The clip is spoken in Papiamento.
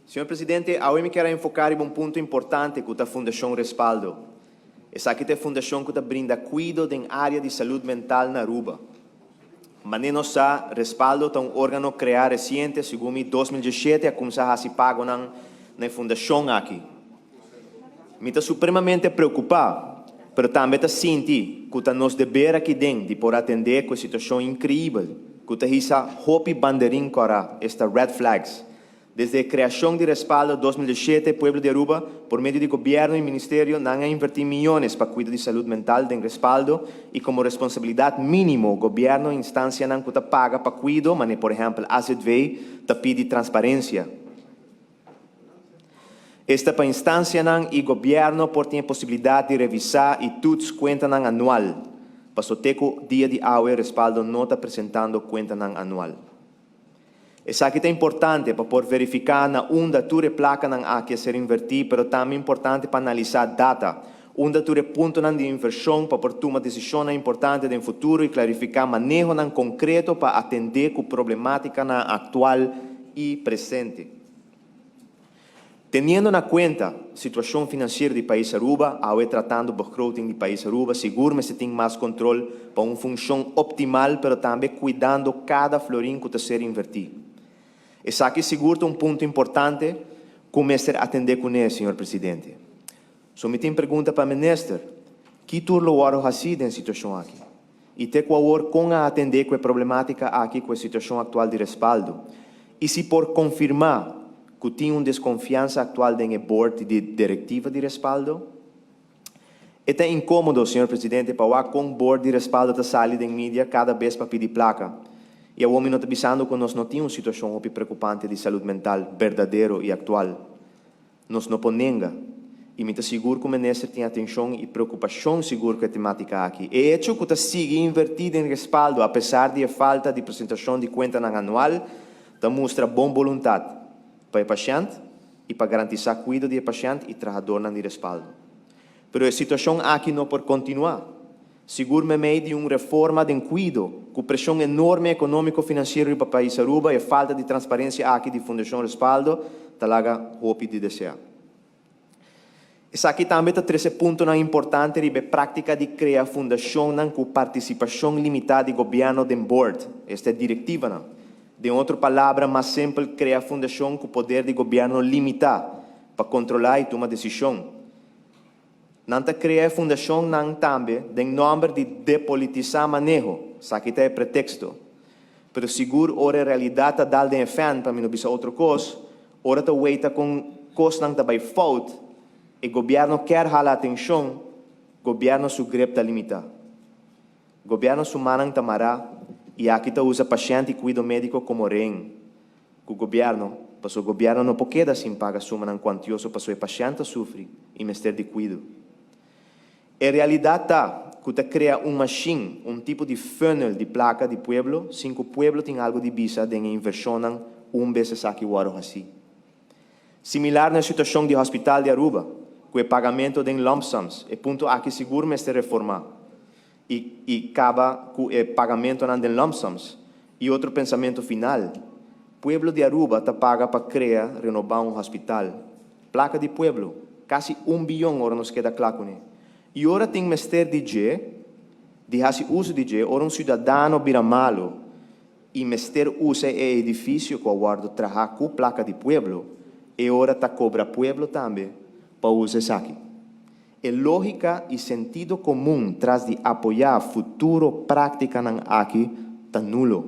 Señor Presidente, awe mi kier enfoca riba un punto importante cu ta Fundacion Respaldo. Esaki ta e fundacion cu ta brinda cuido den area di salud mental na Aruba. Manera nos sa, Respaldo ta un organo crea reciente, segun mi 2017 a cuminsa haci pagonan na e fundacion aki. Mi ta supremamente preocupa, pero tambe ta sinti cu ta nos deber aki den di por atende cu e situacion increibel, cu ta hisa hopi banderin cora, esta red flags. Desde e creacion di Respaldo 2007, pueblo di Aruba, por medio di gobierno y ministerio, nan a inverti miyones pa cuido di salud mental den Respaldo y como responsabilidad minimo, gobierno y instancianan cu ta paga pa cuido, manera por ehempel AZV, ta pidi transparencia. Esta pa instancianan y gobierno por tin posibilidad di revisa y toets cuentanan anual. Paso te cu dia di awe Respaldo no ta presentando cuentanan anual. Esaki ta importante pa por verifica na unda tur e placanan aki a ser inverti, pero tambe importante pa analisa data, unda tur e puntonan di inversion pa por tuma decisionnan importante den futuro y clarifica manehonan concreto pa atende cu problematicanan actual y presente. Teniendo na cuenta situacion financiero di pais Aruba, awe tratando begroting di pais Aruba, sigur mester tin mas control pa un funcion optimal, pero tambe cuidando cada florin cu ta ser inverti. Esaki sigur ta un punto importante cu mester atende cune, señor Presidente. So mi tin pregunta pa minister, kico tur lo wordo haci den e situacion aki? Y te cu awor con a atende cu e problematica aki cu e situacion actual di Respaldo? Y si por confirma cu tin un desconfiansa actual den e board di directiva di Respaldo? E ta incomodo, señor Presidente, pa wak con board di Respaldo ta sali den media cada bes pa pidi placa. Y awor mi no ta bisando cu nos no tin un situacion hopi preocupante di salud mental berdadero y actual. Nos no por nenga. Y mi ta sigur cu minister tin atencion y preocupacion sigur cu e tematica aki. E hecho cu ta sigui inverti den Respaldo, apesar di e falta di presentacion di cuentanan anual, ta mustra bon boluntad pa e pashent y pa garantisa cuido di e pashent y trahadornan di Respaldo. Pero e situacion aki no por continua. Sigur meimei di un reforma den cuido, cu presion enorme economico financiero pa pais Aruba y falta di transparencia aki di Fundacion Respaldo, ta laga hopi di desea. Esaki tambe ta trece puntonan importante riba e practica di crea fundacionnan cu participacion limita di gobierno den board, esta directivanan. Den otro palabra, mas simpel, crea fundacion cu poder di gobierno limita pa controla y tuma decision. Nan ta crea fundacionnan tambe den nomber di depolitisa maneho, esaki ta e pretexto. Pero sigur ora e realidad ta dal den fan, pa mi no bisa otro cos, ora ta weita con cosnan ta bay fout, e gobierno kier hala atencion, gobierno su grip ta limita. Gobierno su mannan ta mara y aki ta usa pashent y cuido medico como rehen. Cu gobierno, paso gobierno no por keda sin paga sumanan cuantioso paso e pashent ta sufri y mester di cuido. E realidad ta cu ta crea un machine, un tipo di funnel di placa di pueblo, sin cu pueblo tin algo di bisa den e inversionnan un bes esaki wordo haci. Similar na situacion di Hospital di Aruba, cu e pagamento den lump sums, e punto aki sigur mester reforma y caba cu e pagamentonan den lump sums. Y otro pensamento final, pueblo di Aruba ta paga pa crea, renoba un hospital. Placa di pueblo, casi 1 biyon ora nos keda cla cune. Y ora tin mester di dje, di haci uso di dje, ora un ciudadano bira malo y mester usa e edificio cu a wordo traha cu placa di pueblo, e ora ta cobra pueblo tambe pa usa esaki. E logica y sentido comun tras di apoya futuro practicanan aki ta nulo.